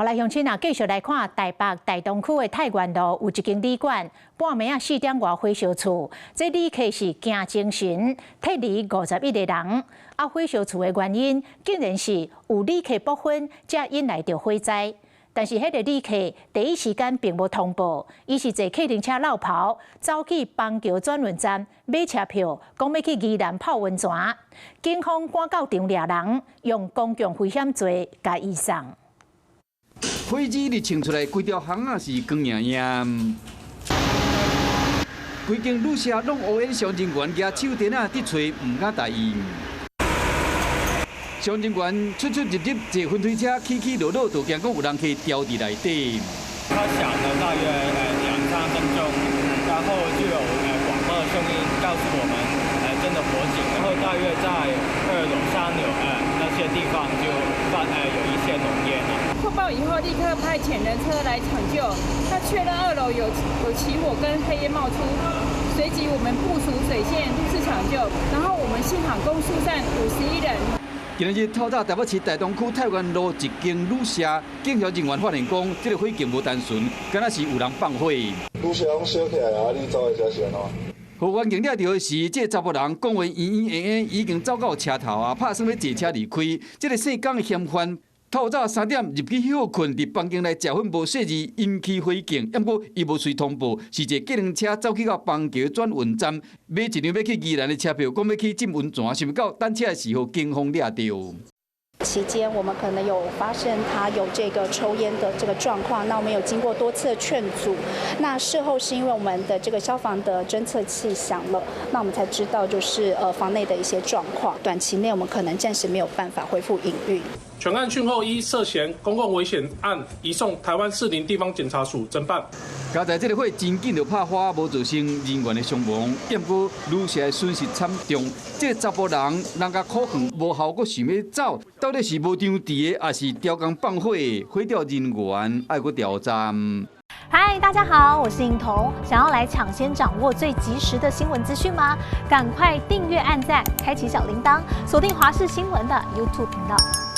好來，鄉親啊，繼續來看台北大東區的太原路有一間旅館，半暝仔4點外火燒厝，這旅客是驚精神，撤離51個人。啊，火燒厝的原因竟然是有旅客駁薰，才引來著火災。但是彼個旅客第一時間並無通報，伊是坐客運車落跑，走去板橋轉運站買車票，講欲去宜蘭泡溫泉。警方趕到場掠人，用公共危險罪共移送。火舌一衝出來，規條巷仔是光焱焱。規間旅社攏烏煙，消防人員舉手電仔佇揣，毋敢大意。消防人員出出入入坐雲推車，起起落落，就驚講有人客牢佇內底。它響了大約2、3分鐘，然後就有廣播聲音告訴我們，真的火警，然後大約在2樓、3樓那些地方就發有一些濃煙了。獲報以後，立刻派遣人車來搶救。他確認2樓有起火跟黑煙冒出，隨即我們部署水線入室搶救，然後我們現場共疏散51人。今日透早台北市大東區太原路一間旅社，警消人員發現講，這個火警無單純，敢若是有人放火。旅社攏燒起來啊！你走的時是按怎？保安警掠著的時，這個查埔人講話咿咿應應，已經走到車頭啊，拍算欲坐車離開。這個姓江的嫌犯，透早3點入去歇睏，佇房間內食薰無細膩，引起火警。毋過伊無隨通報，是坐計程車走去到板橋轉運站，買一張欲去宜蘭的車票，講欲去浸溫泉，想袂到等車的時候，警方掠著。期間我們可能有發現他有這個抽菸的這個狀況，那我們有經過多次的勸阻。那事後是因為我們的這個消防的偵測器響了，那我們才知道就是房內的一些狀況。短期內我們可能暫時沒有辦法恢復營運。全案訊後依涉嫌公共危險案移送台灣士林地方檢察署偵辦。佳哉這個火真緊就拍花，無造成人員的傷亡，毋過旅社的損失慘重。這個查埔人，人共苦勸無效，閣想欲走，到底是無張佇的，抑是刁工放火？火調人員愛閣調查。嗨，大家好，我是穎彤。想要來搶先掌握最及時的新聞資訊嗎？趕快訂閱、按讚、開啟小鈴鐺，鎖定華視新聞的 YouTube 頻道。